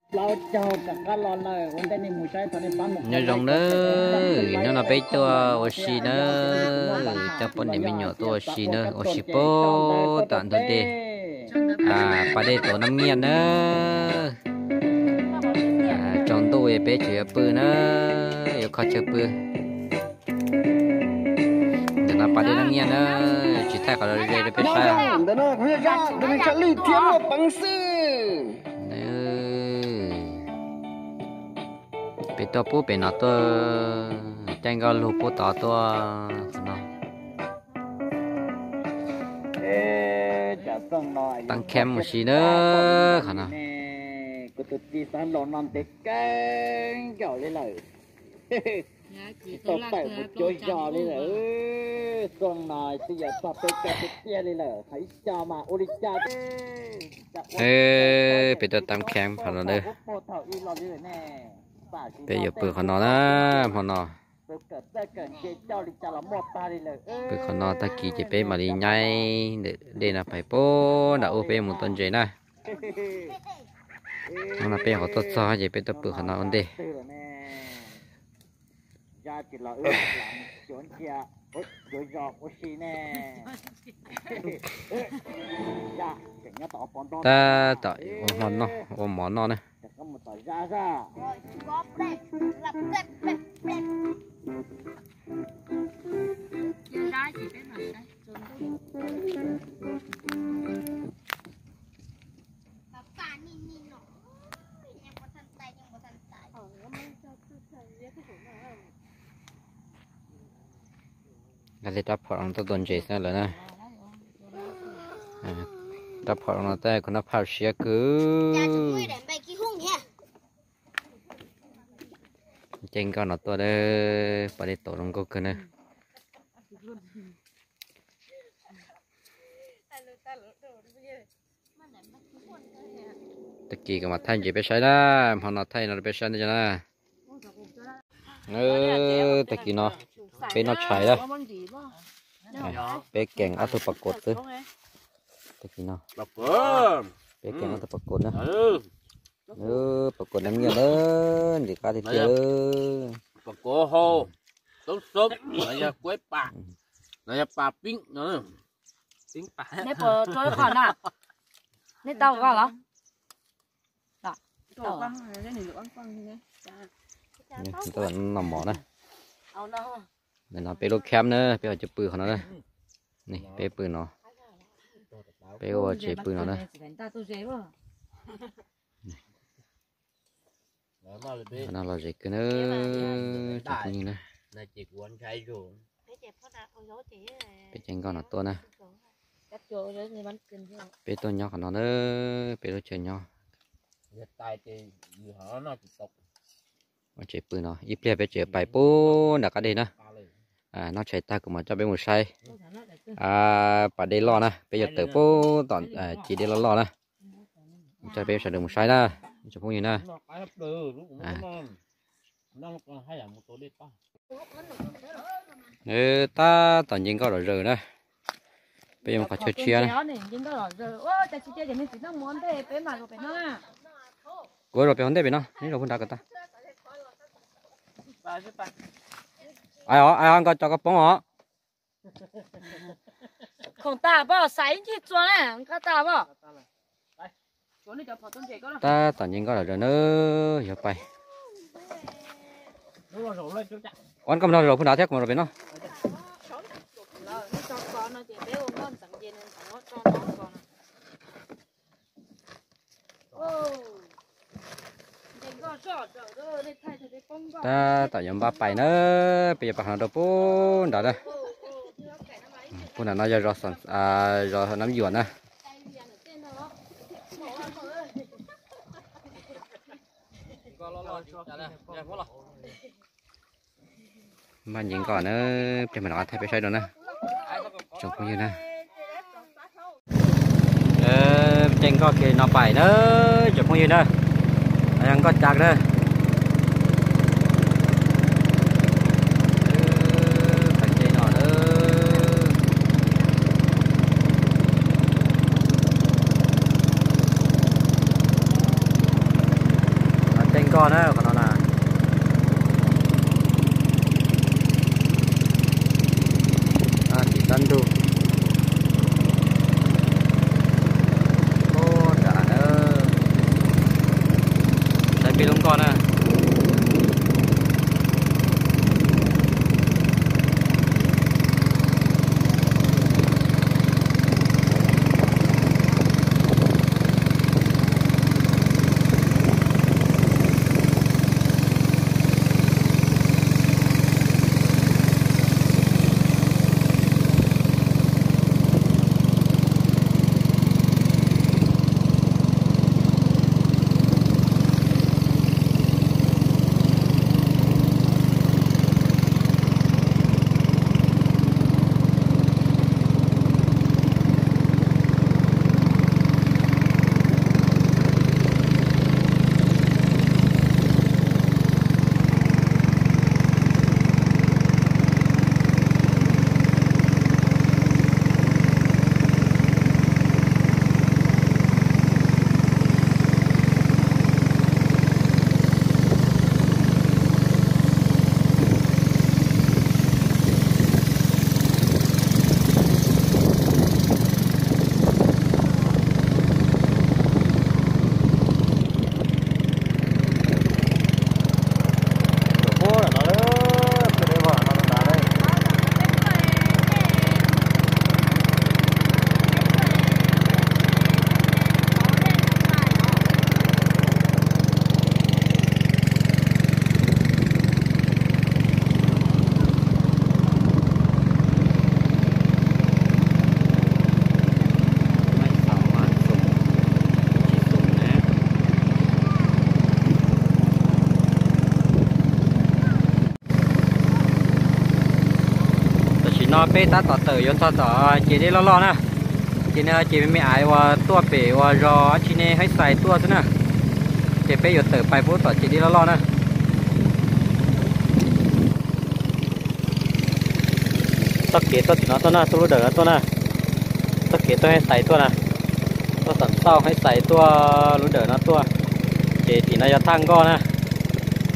Nyob zoo nawb, hnub no peb tuaj ua si nawb, coj poj niam me nyuam tuaj ua si nawb, ua si puag tom ntug dej, pas dej Tauv Nab Nyiaj nawb. Tsaus ntuj peb tseem yuav pw nawb, yuav kho chaw pw. Ntawm no pas dej Nab Nyiaj nawb, tsis thaij qhov ze rau peb saib. Ntawm no kuv yog Zaj, ntawm no Tsav Lwj thiab Muaj Peev xwb. Peb tuaj puag pem no tuaj, caij nkoj lug puag tod tuaj qhov no. Taab Kheeb mus si nawb qhov no. Kuv tus txiv xav los no ntev kawg nkaus li lawm. Tsis tau tawm mus cuab zos li lawm. Xuaj no twb yuav txog peb caug tiag tiag li lawm, hais ib co mas ua li cas. Peb tuaj Taab Kheeb qhov no nawb. Peb yuav pw qhov no na, hmo no. Pw qhov no tag kis ces peb mam li nyaib ntawm dej no pais puag nram ub peb mus tua ntses na. Hnub no peb nyuam qhuav tuaj txog ces peb tuaj pw qhov no ua ntej. Tab tom ua mov noj, ua mov noj na. Rab phom no tuaj tua ntses xwb lawm na. Rab phom no tej kuv noj phaj siab kawg. Caij nkoj no tuaj, pas dej Tauv zoo nkauj kawg na. Tag kis kuv mam thaij ntses peb saib na, hmo no thaij no rau peb saib ntej na. Tag kis no peb noj tshais na, peb kees ob tug pas kaus xwb. Tag kis no peb kees ob tug pas kaus na. Pas kaus Nab Nyiaj na, ntxim qab tiag tiag. Pas kaus hau, toob xoob, no yog kuaib pam, no yog pas pib no. Neb puas rau ib qho na? Neb tau koj los? Noj mov na. Ntawm no peb lub camp na, peb ho cov pw qhov no na. Peb pw no, peb ua tsev pw no na. Qhov no lom zem kawg na, tsoom phooj ywg na. Peb caij nkoj no tuaj na. Peb tuaj nyob qhov no na, peb lub chaw nyob. Ua tsev pw no, ib pliag peb tseem pais puag nram qab deg na. Noj tshais tag kuv mam coj peb mus saib pas dej loj na, peb yuav tawm puag tom ciam dej loj loj na. Coj peb sawv daws mus saib na, tsoom phooj ywg na. Tab tom nce nkoj zom zaws na. Peb yuav mus qhov chaw tshiab na. Kuv zaum pem hauv ntej pem no, neb zaum puag nrad kom tag. Ai os, ai os, nkoj cov koj poob os. Khoom tas poj xaiv ncig txua na, nqa tas poj. Tab tom nce nkoj zom zaws na, yuav pais. Ua nkoj mus no zaum puag nrad thiab kuv mam zaum pem no. Tab tom yuav npaj pais na, peb yuav pais qhov no rau puag nrad na. Puag nram no yog zos Nab Yuam na. Npaj nce nkoj na, peb mam rov qab thaij peb saib dua na, tsoom phooj ywg na. Caij nkoj kiag no pais na, tsoom phooj ywg na. Yog nkoj cas na. Pais caij no na. Nkoj na qhov no na. Tim txaj ntug. Ub, nram na. Saib peb lub nkoj na. Tam sim no peb tab tom tawm yuav txog tom ces dej loj loj na. Ces no ces me me aiv uas tuaj pem uas zos dab tsi ne Haib Xais tuaj xwb na. Ces peb yuav tawm pais pub tom ces dej loj loj na. Txoj kev tuaj tim no tuaj na, tuaj lub dawm no tuaj na. Txoj kev tuaj Haib Xais tuaj na. Tuaj Xam Xauj Haib Xais tuaj lub dawm no tuaj. Ces tim no yog thaj nkoj na.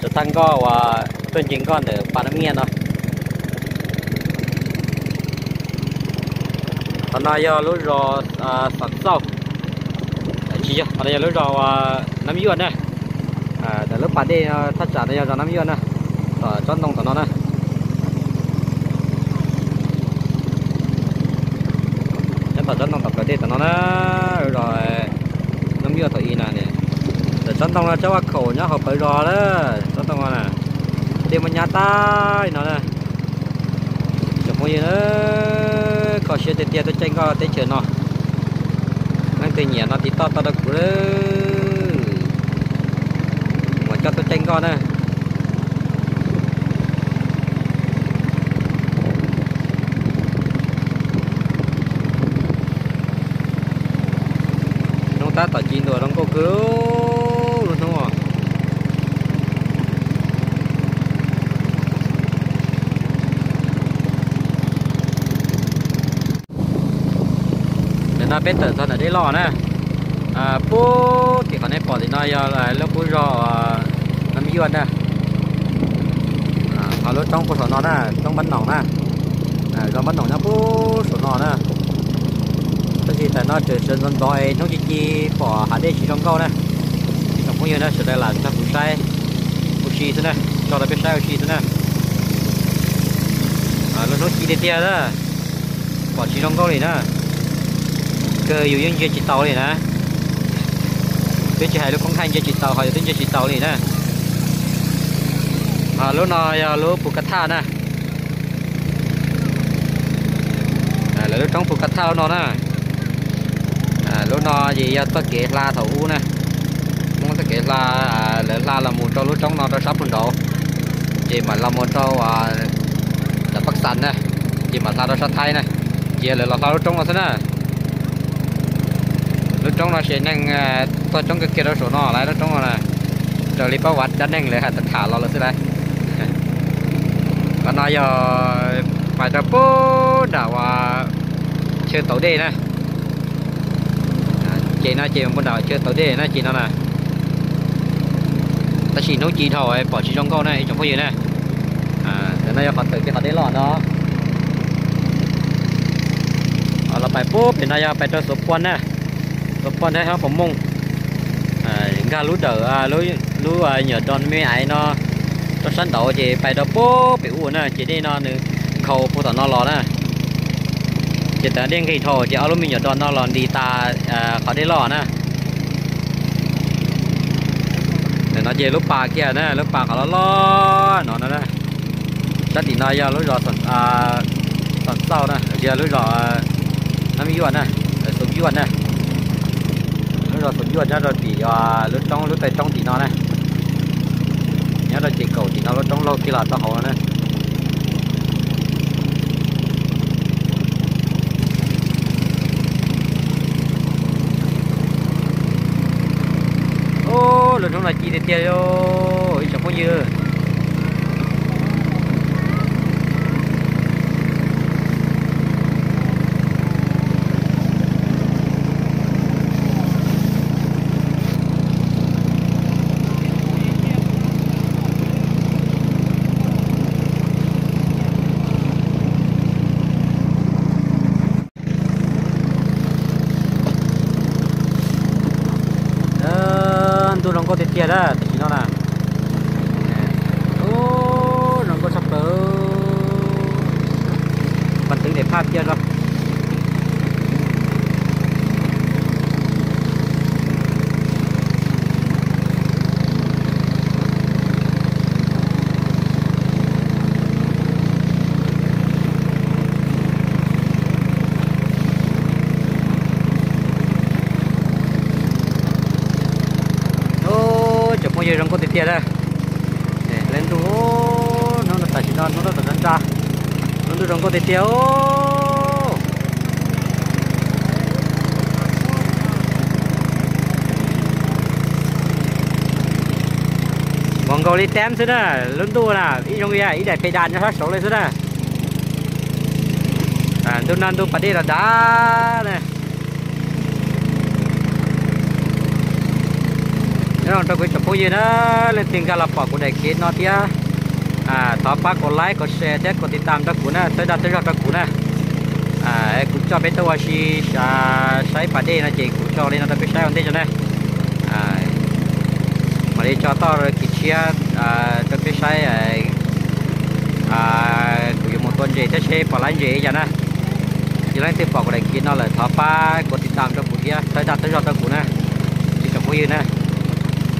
Cov thaj nkoj uas tuaj nce nkoj ntawm pas Nab Nyiaj no. Qhov no yog lub zos Xam Xauj. Tsis yog, qhov no yog lub zos uas Nab Yuaj na. Ntawm lub pas dej thaj tsam no yog zos Nab Yuaj na. Tom tsob ntoo tom no na. Nyob tom tsob ntoo tom plawv dej tom no na, zos Nab Yuaj thaum i na. Ntawm tsob ntoo no tsob vaj khaum nyob hauv plawv zos na, tsob ntoo no na. Dej muaj nyab tag li no na. Tsoom phooj ywg na, kho siab tiag tiag tuaj caij nkoj teb chaws no. Leej twg nyiam no tiv toj tau rau kuv lawm. Kuv mam coj tuaj caij nkoj na. Hnub tab tom ci ntuas zoo nkauj kawg lub hnub. Ntawm no peb tawm txog ntawm dej loj na. Pub tim qhov nej pom tim no yog lub qub zog Nab Yuaj na. Ho lub roob puag saum no na, roob Npab Noom na. Zos Npab Noom nyob puag saum no na. Tab sis tam no tseem sawv ntxov ntxov es hnub ci ci pom hav dej tsis zoo nkauj na. Tsoom phooj ywg na sawv daws lam txog kuv saib ua si xwb na, tso rau peb saib ua si xwb na. Lub hnub ci tiag tiag na, pom tsis zoo nkauj li na. Kawg yus yeej ntsia tsis taus li na. Twb tsis hais lub koob thaij ntsia tsis taus, ho yus twb ntsia tsis taus li na. Lub no yog lub Pus Ka Thaj na. Lawv lub roob Pus Ka Thaj lub no na. Lub no ces yog txoj kev hla thaum ub na. Hmoob txoj kev hla, lawv hla los mus rau lub roob no rau sab puag nraud, ces mam los mus rau Tam Pab Xas na, ces mam hla rau sab Thaib na. Ces yog lawv los hla lub roob no xwb na. Lub roob no ces neeg tuaj coob kawg kiag rau saum no lawm lub roob no na. Raws li pab vav dab neeg lawv hais tham los lawm xwb lawm. Qhov no yog pais rau puag nram uas chaw tauv dej na. Ces no ces puag nram chaw tauv dej na ces no na. Tab sis hnub ci dhau pom tsis zoo nkauj na ib tsoom phooj ywg na. Ntawm no yog qhov tawm kiag qhov dej loj no. Los pais pub pem no yog pais rau Xuav Phuaj na. Xuav Phuaj thiab Hab Pov Mooj. Nkag lub dawm, lub nyuam dom me me aiv no rau sab nraud ces pais rau pub pem ub na ces dej no nws nkhaus puag tom no los na. Ces tas dej nqig dhau ces ob lub me nyuam dom no los nti tas qhov dej loj na. Ntawm no ces lub pas kiag na, lub pas qhov loj loj no na. Sab tim no yog lub zos Xam Xauj na, yog lub zos Nab Yuaj na, Xum Yuaj na. Lub zos Xum Yuaj nyob rau tim lub roob, lub taw roob tim no na. Nyob rau ces kaum tim no lub roob laug kiag los tau hauv no na. Lub roob no ci tiag tiag ib tsoom phooj ywg. Ntuj zoo nkauj tiag tiag na tam sim no na. Zoo nkauj tshaj plaws. Pas twv daim phaj kiag os. Tsoom phooj ywg, zoo nkauj tiag tiag na. Lub ntuj, hnub no tam sim no hnub no tam nra nra, lub ntuj zoo nkauj tiag tiag. Nkaus nkaus li teb xwb na, lub ntuj na ib zoo li ib daim pes das nyob sab saud li xwb na. Ntuj nag ntuj pas dej los dav na. Nyob zoo rau kuv tsoom phooj ywg na, leej twg nkag los pom kuv daim kev no thiab, thov pab kom like, kom share thiab kom tiv tam rau kuv na, txhawb dag txhawb zog rau kuv na. Kuv coj peb tuaj ua si saib pas dej no ces kuv tso li no rau peb saib ua ntej tso na. Mam li tso toj kis tshiab rau peb saib. Kuv yuav mus tua ntses thiab seb pom lawv ntses li cas na. Yog leej twg pom kuv daim kev no lawm thov pab kom tiv tam rau kuv thiab txhawb dag txhawb zog rau kuv na, ib tsoom phooj ywg na.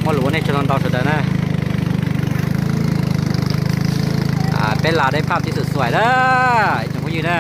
Muaj lus ua nej tsaug ntau ntau sawv daws na. Peb las dej phaj tib xwm xuaim na, ib tsoom phooj ywg na.